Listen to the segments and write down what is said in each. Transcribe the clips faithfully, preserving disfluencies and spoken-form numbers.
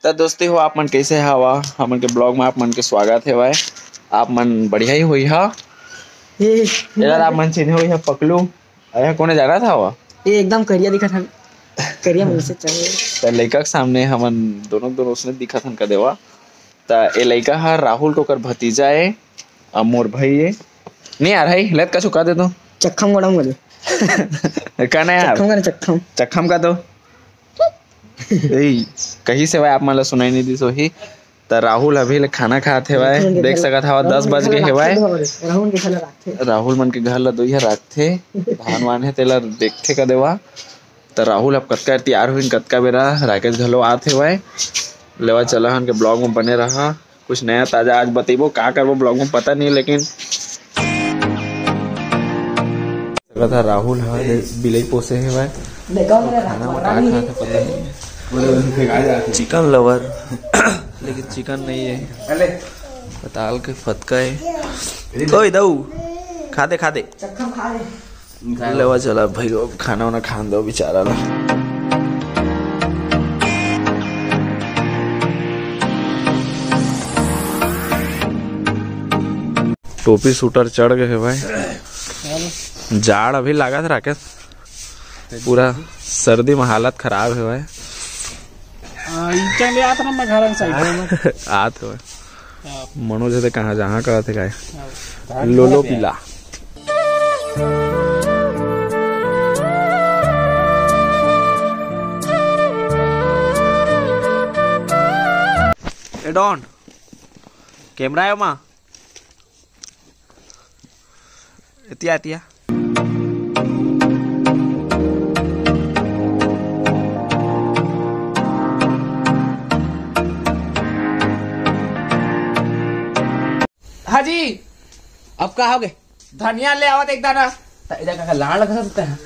त दोस्ती हो, आप मन कैसे हवा? हमन के ब्लॉग में आप मन के स्वागत हेवय। आप मन बढ़िया ही होई हा। ए, एला आप मन चिन्हे होई हा पकलू। अरे कोने जाना था हवा? ए एकदम करिया दिखत हन। करिया मुंह से चल। त लइका के सामने हमन दोनों दोनों उसने दिखत हन का देवा। त ए लइका ह राहुल टोकर भतीजा ए, अब मोर भाई ए। नहीं यार, है लत का छुका दे तो। चक्खम गोड़म बोले। का ना यार? चक्खम का ना, चक्खम। चक्खम का तो। ए, कही से भाई आप मन ला सुनाई नहीं दिस होही। त राहुल अभी ले खाना खात हेवय, राहुल के देख घर सकत हवा, राहुल दस के बज घर गे ला हेवय। राखथे, राहुल के घर ला राखथे। राहुल मन के घर ला दोई ह राखथे, धान वान हे तेला देखथे का देवा। त राहुल अब कतका तैयार होइन, कतका बेरा राकेश घलो आत हेवय। लेवा चला हन के ब्लॉग में बने रहा, कुछ नया ताजा आज बतइबो, का करबो ब्लॉग में पता नहीं, लेकिन सकत ह राहुल ह बिलई पोसे हेवय। खाना में का खाथे पता नहीं। चिकन लवर, लेकिन चिकन नहीं है, पताल के फतका है। ओए दऊ, खा दे, खा दे। लेवा चला भाई, अब खाना वाना खान दो बेचारा ला। टोपी सूटर चढ़ गए हे भाई। जाड़ अभी लागत राकेश, पूरा सर्दी में हालत खराब हे भाई। आ, ईंटा ले आत ना मैं घर से। आत हे भाई। हाँ। मनोज हे ते कहाँ जहाँ कहत हे काय? हाँ। लोलो पीला। ए डॉन, कैमरा है वहाँ? एतिया, एतिया। हाँ जी, अब का होगे? धनिया ले आवत एक दाना। त इधर का लाड़ लगा सकता है।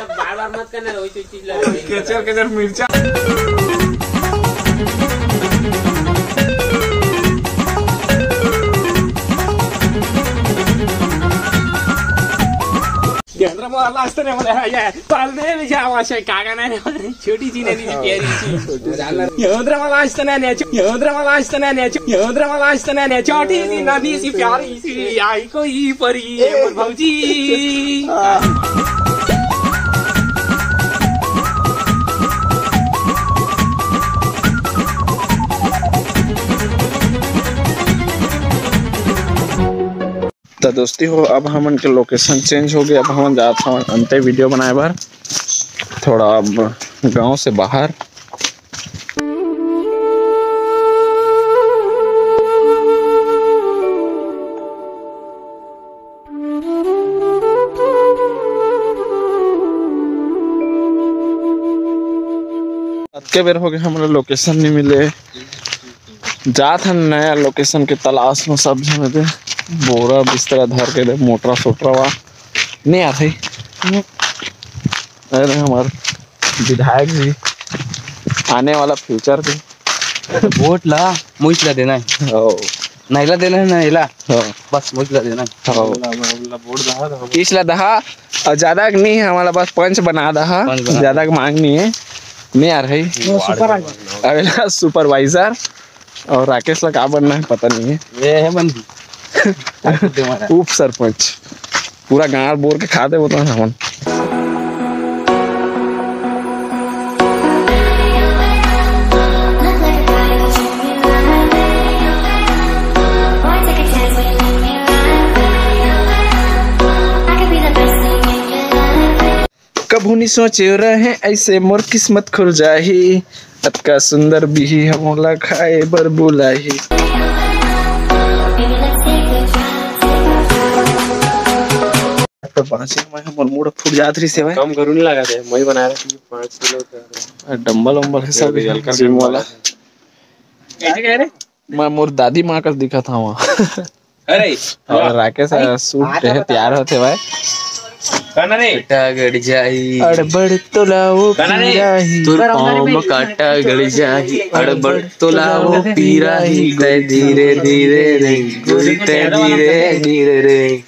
बार बार मत करना, वही चीज ला। केचर केचर मिर्चा। केंद्र में लास्ट ने बोला है, ये पालने में जावा से कागा नहीं, छोटी सी नदी सी प्यारी सी। छोटी सी। ये उधर वाला आज तना ने, ये उधर वाला आज तना ने, ये उधर वाला आज तना ने, छोटी सी नदी सी प्यारी सी, आई कोई परी, ये मोर भौजी। त दोस्ती हो, अब हमन के लोकेशन चेंज हो गया। अब हमन जात हवन अंते वीडियो बनाए बर, थोड़ा अब गांव से बाहर। अतके बेर हो गए, हमला लोकेशन नहीं मिले। जात हन नया लोकेशन के तलाश में, सब झन दे बोरा बिस्तरा धर के दे, मोटरा सोटरा वा नहीं आत है। अरे हमार विधायक जी आने वाला फ्यूचर के वोट ला मुझ ला देना है। हो। नहीं ला देना है ना, इला। हो। बस मुझ ला देना है। हो। इसला दहा और ज्यादा के नहीं है, हमारा बस पंच बना दहा। पंच बना ज्यादा दहा। के मांग नहीं है। नहीं आ रही। वो सुपर आ गया। अगला सुपरवाइजर। और राकेश ला का बनना है पता नहीं है। ये है बन उप सरपंच। पूरा गांड बोर के खा दे वो तो हमन। कभू नी सोचे रहे ऐसे मोर किस्मत खुल जाही, अतका सुंदर बिही हमोला खाए बर बुलाही। तो बांचे में हमर मूड फूट जात रही से भाई। कम करू नहीं लगा थे, मैं बना रहा था पाँच किलो का। डंबल उम्बल है सब, ये हल्का जिम वाला। कैसे कह रहे? मैं मोर दादी माँ का दिखा था वहाँ। अरे, और राकेश सूट है, तैयार होते भाई। काना रे? काटा गड़ जाही। अड़बड़ तोला वो काना रे? पीरा ही। तोर पाँव में काटा गड़ जाही। अड़बड़ तोला वो पीरा ही। तै धीरे धीरे रे, गोरी तै धीरे धीरे रे।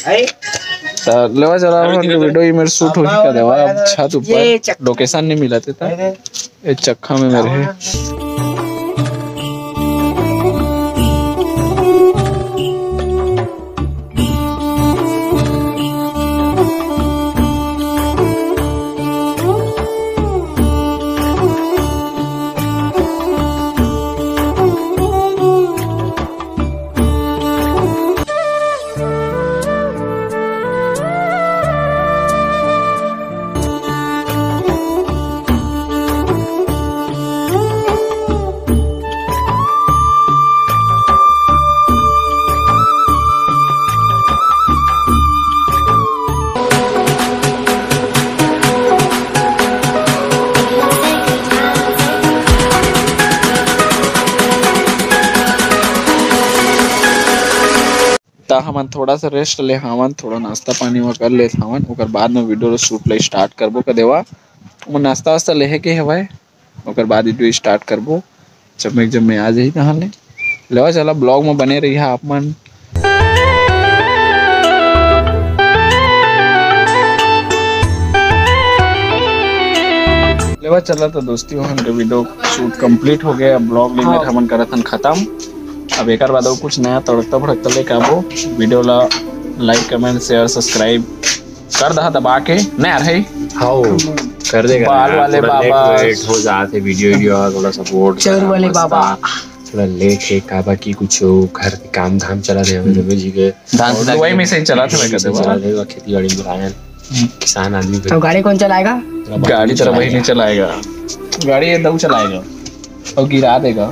आई? त लेवा चला, हमन के वीडियो ये मेर शूट होही का देवा, अब छत ऊपर लोकेशन नहीं मिलत हे, त ए चक्खा में मेर हे। त हमन थोड़ा सा रेस्ट ले हावन, थोड़ा नाश्ता पानी व कर लेत हावन, ओकर बाद में वीडियो शूट ले स्टार्ट करबो का देवा। वो नाश्ता वास्ता लेहे के हवय, ओकर बाद वीडियो स्टार्ट करबो। जब मैं जब मैं आ जाही तहाँ ले लेवा चला, ब्लॉग में बने रही आप मन। लेवा चला तो दोस्ती हो, हमन के वीडियो शूट कंप्लीट हो गया। ब्लॉग लिमिट हाँ। हमन करत हन खत्म। अब एकर बाद अउ कुछ नया तड़कता भड़कता लेके आबो। वीडियो ला लाइक, कमेंट, शेयर, सब्सक्राइब कर दहा दबा के। नहीं यार, है हाउ कर देगा बाल यार, वाले थोड़ा लेट बाबा। वेट हो जात हे वीडियो वीडियो, थोड़ा सपोर्ट चोर वाले बाबा। थोड़ा लेट है काबा की कुछ घर के काम धाम चला रहे हैं हम लोग जी के। धान से दुबई में से ही चला था मैं कहते चला रहे हो खेती बाड़ी में आया। किसान आदमी तो गाड़ी कौन चलाएगा? गाड़ी तो वही नहीं चलाएगा, गाड़ी ये दऊ चलाएगा और गिरा देगा।